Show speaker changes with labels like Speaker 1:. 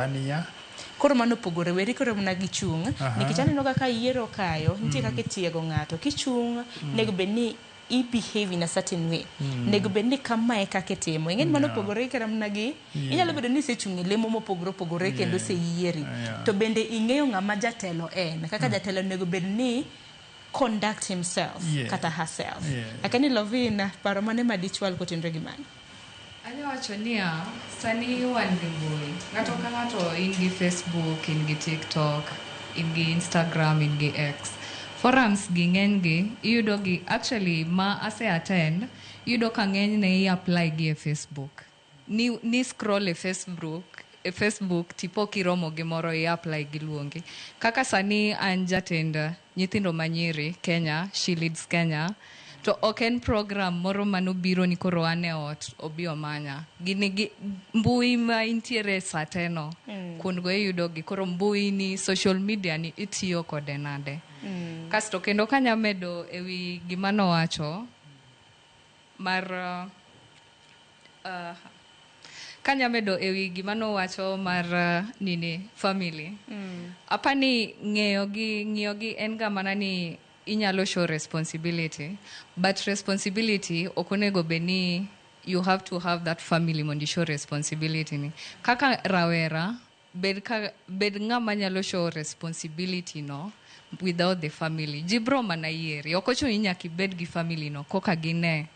Speaker 1: Ania.
Speaker 2: Koro mano opogore, weri koro mana gi chung', nikech aneno kaka yiero kayo, nitie kaka itiego ng'ato. Kichung', nego bed ni i behave in a certain way. Nego bed ni kamae kaka itimo. Ing'e ni mano opogore kata mana gi, inyalo bedo ni isechung' e lemo mopogore opogore kendo oseyieri. To bende ing'eyo ng'ama jatelo en. Kaka jatelo onego bed ni conduct himself kata herself. Akia ni Lovina, paro mane ma dichwal kotenore gi mano?
Speaker 3: Anya wacho niya, sani wan gi mbui. Ng'ato ka ng'ato in gi Facebook, in gi TikTok, in gi Instagram, in gi X. Forums gi ng'eny gi, iyudo gi, actually ma ase attend, iyudo ka ng'enyne i apply gi e Facebook. Ni scroll e Facebook tipo kiromo gi moro i apply giluongi. Kaka sani an jatend nyithindo manyiri Kenya, She Leads Kenya, to ok en program moro manobiro ni koro an e ot obi omanya. Gini gi mbui ma intiere sate no, kuondgo iyudo gi. Koro mbui ni, social media ni itiyo kode nade? Kasto kendo kanya medo ewi gima nowacho mar kanya medo ewi gima nowacho mar nini family. Apani ng'eyo gi ng'iyo gi en ga mana ni inyalo show responsibility, but responsibility ok onego bed ni you have to have that family mondo i show responsibility ni. Kaka rawera, bed, ka, bed ng'ama nyalo show responsibility no without the family. Ji bro mana yieri. Ok ochuno ni nyaka ibed gi family no koka gine.